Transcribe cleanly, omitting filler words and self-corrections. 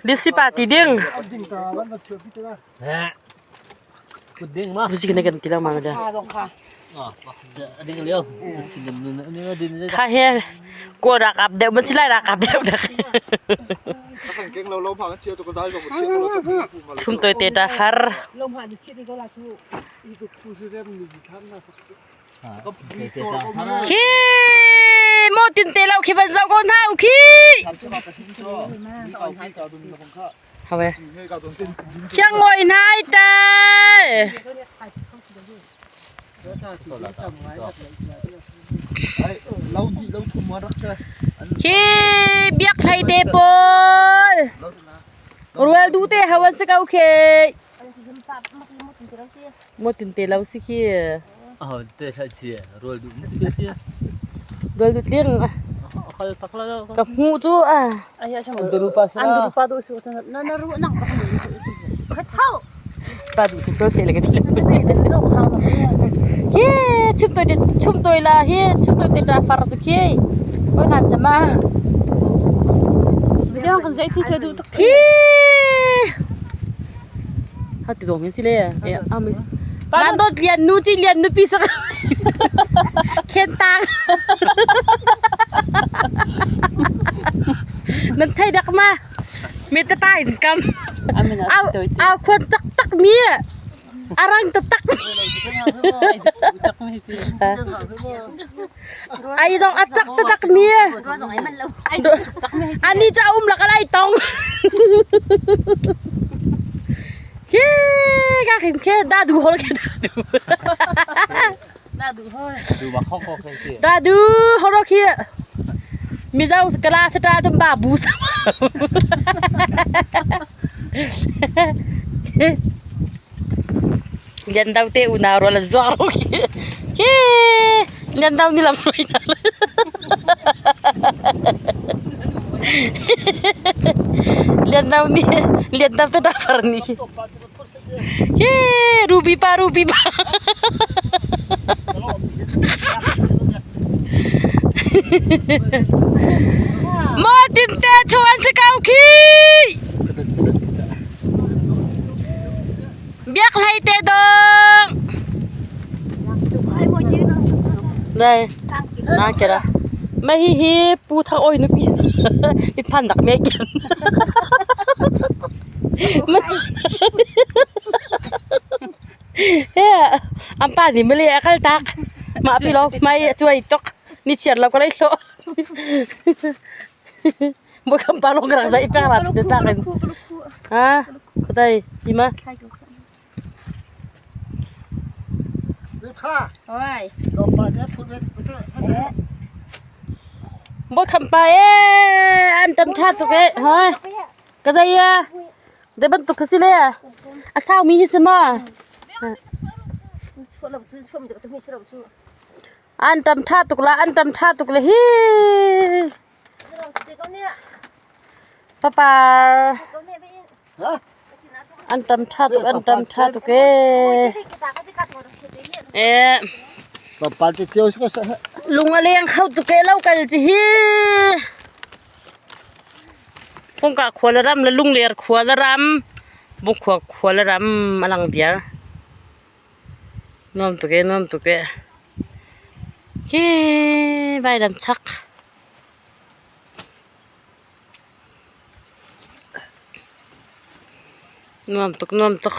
Lisipa ti ding. Kha he kawl ralkap deuh man si lai ralkap deuh dak. Chum toi te ta far. Khi mo tin te lo khi van zau ko hna u khi. Hawe. Chiang ngoi hna ai te. Khi biak thlai te pawl. Rual du te hawan si ko khi. Mo tin te lo si khi. Aho te sa chi rual du mu te si. Rual du tling. Ka hmu cu a. Andru pa du su na na ru nang pa pa du si sol se le ka ti. Ye chum toi chum toi la hi chum toi te ta far chu khi. Oi han chama. Video kan zai thi che du tak. Khi. Ha ti dong si le. E a mi. Nan dot lian nu chi lian nu pi sak. Khen tang. Nan thei dak ma. Mi te pa in kam. Au au khuan tak tak mi. Arang tak tak mi. Ai zong a tak tak mi. Ani cha um la ka lai tong. Khi ka khin khe da du hol ke da du. Da du hol. Du ba khok khok khi. Da du hol khi. Mizo kala sata tum ba bu sa. Lian dau te unau rual zuar ro khi. Khi lian dau ni lam roi na. Lian dau ni lian dau te da far ni. Khi ruby pa ruby pa. Mo tin te chuan si kau khi. Biak hlei te dong. Đây, na kira. Mà hi hi pu thang oi nu pi. I phan dak me kian. Mà He am pa ni mali akal tak. Ma pi lo mai chuai tok. Ni chiar lo ka lai hlo. Mo kam pa long rak zai pek ra te tak in. Ha, khutai ima. Bo kham pa e an tam tha tuk e hoi. Ka zai ya. De bantuk si le. A sau mi hi si ma. An tam tha tuk la an tam tha tuk le hi. Papar an tam ṭha tuk an tam ṭha tuk ee. Eh. Lung a leng kho tuk ee lo kal ci hi. Fungka khua le ram le lungler khua le ram bungkhua khua le ram a lang viar. Nuam tuk ee nuam tuk ee. Hi vailam chak. Nuam tuk nuam tuk.